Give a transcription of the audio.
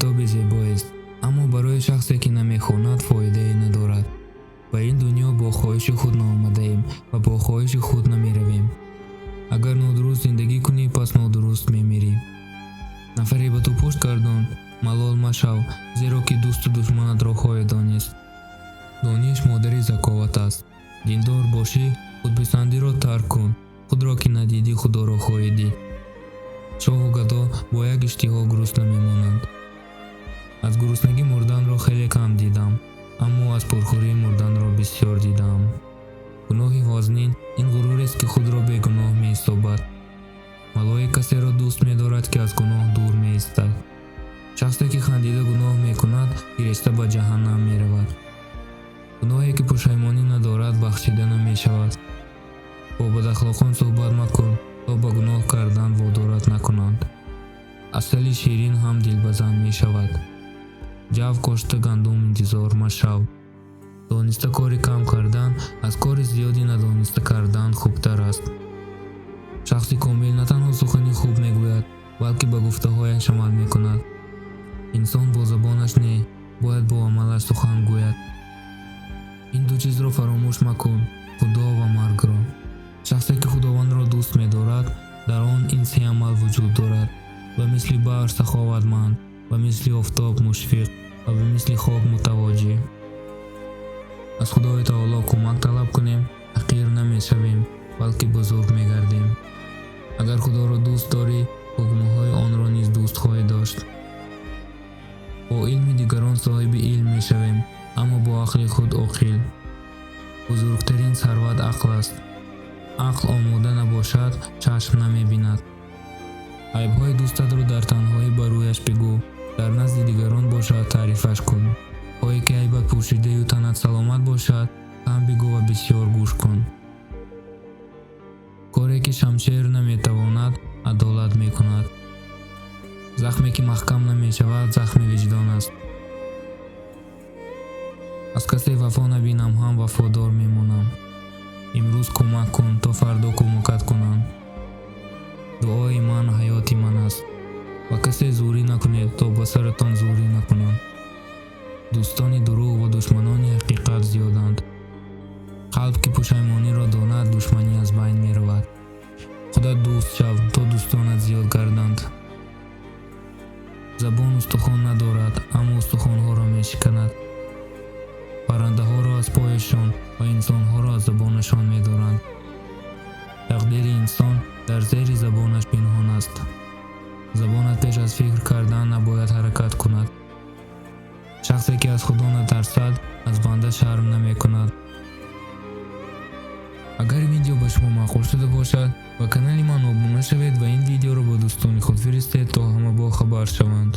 Китоби зебоест, аммо барои шахсе, ки намехонад, фоидае надорад. Ба ин дунё бо хоҳиши худ наомадаем ва бо хоҳиши худ намеравем. Агар нодуруст зиндагӣ кунӣ, пас нодуруст мемирӣ. Нафаре ба ту пушт гардонд, малол машав, зеро ки дӯсту душманатро хоҳӣ донист. Дониш модари заковат аст. Диндор бошӣ, худписандиро тарк кун. Худро ки надидӣ, Худоро хоҳӣ дид. Шоҳу гадо бо як иштиҳо гурусна мемонанд. Аз гуруснагӣ мурданро хеле кам дидам, аммо аз пурхӯрӣ мурданро бисёр дидаам. Гуноҳи вазнин ин ғурурест, ки худро бегуноҳ меҳисобад. Малоик касеро дӯст медорад, ки аз гуноҳ дур меистад. Шахсе, ки хандида гуноҳ мекунад, гиреста ба ҷаҳаннам меравад. Гуноҳе, ки пушаймонӣ надорад, бахшида намешавад. Бо бадахлоқон суҳбат макун, то ба гуноҳ кардан водорат накунанд. Асали ширин ҳам дилбазан мешавад. Ҷав кошта, гандум интизор машав. Дониста кори кам кардан аз кори зиёди надониста кардан хубтар аст. Шахси комил на танҳо сухани хуб мегӯяд, балки ба гуфтаҳояш амал мекунад. Инсон бо забонаш не, бояд бо амалаш сухан гӯяд. Ин ду чизро фаромӯш макун: Худо ва маргро. Шахсе, ки Худовандро дӯст медорад, дар он ин се амал вуҷуд дорад: ба мисли баҳр саховатманд, ба мисли офтоб мушфиқ ва ба мисли хок мутавоҷеҳ. Аз Худои Таоло кӯмак талаб кунем, ҳақир намешавем, балки бузург мегардем. Агар Худоро дӯст дорӣ, ҳукмҳои онро низ дӯст хоҳӣ дошт. Бо илми дигарон соҳиби илм мешавем, аммо бо ақли худ оқил. Бузургтарин сарват ақл аст. Ақл омода набошад, чашм намебинад. Айбҳои дӯстатро дар танҳоӣ ба рӯяш бигӯ, дар назди дигарон бошад, таърифаш кун. Хоҳӣ, ки айбат пӯшидаю танат саломат бошад, кам бигӯ ва бисёр гӯш кун. Коре, ки шамшер наметавонад, адолат мекунад. Захме, ки маҳкам намешавад, захми виҷдон аст. Аз касе вафо набинам ҳам, вафодор мемонам. Имрӯз кӯмак кун, то фардо кӯмакат кунанд. Дуои ман ҳаёти ман аст. Ба касе зӯрӣ накунед, то ба саратон зӯрӣ накунанд. Дӯстони дурӯғ ва душманони ҳақиқат зиёданд. Қалб, ки пушаймониро донад, душманӣ аз байн меравад. Худат дӯст шав, то дӯстонат зиёд гарданд. Забон устухон надорад, аммо устухонҳоро мешиканад. Паррандаҳоро аз пояшон ва инсонҳоро аз забонашон медоранд. Тақдири инсон дар зери забонаш пинҳон аст. Забонат пеш аз фикр кардан набояд ҳаракат кунад. Шахсе, ки аз Худо натарсад, аз банда шарм намекунад. Агар видео ба шумо маъқул шуда бошад, ба канали ман обуна шавед ва ин видеоро ба дӯстони худ фиристед, то ҳама бохабар шаванд.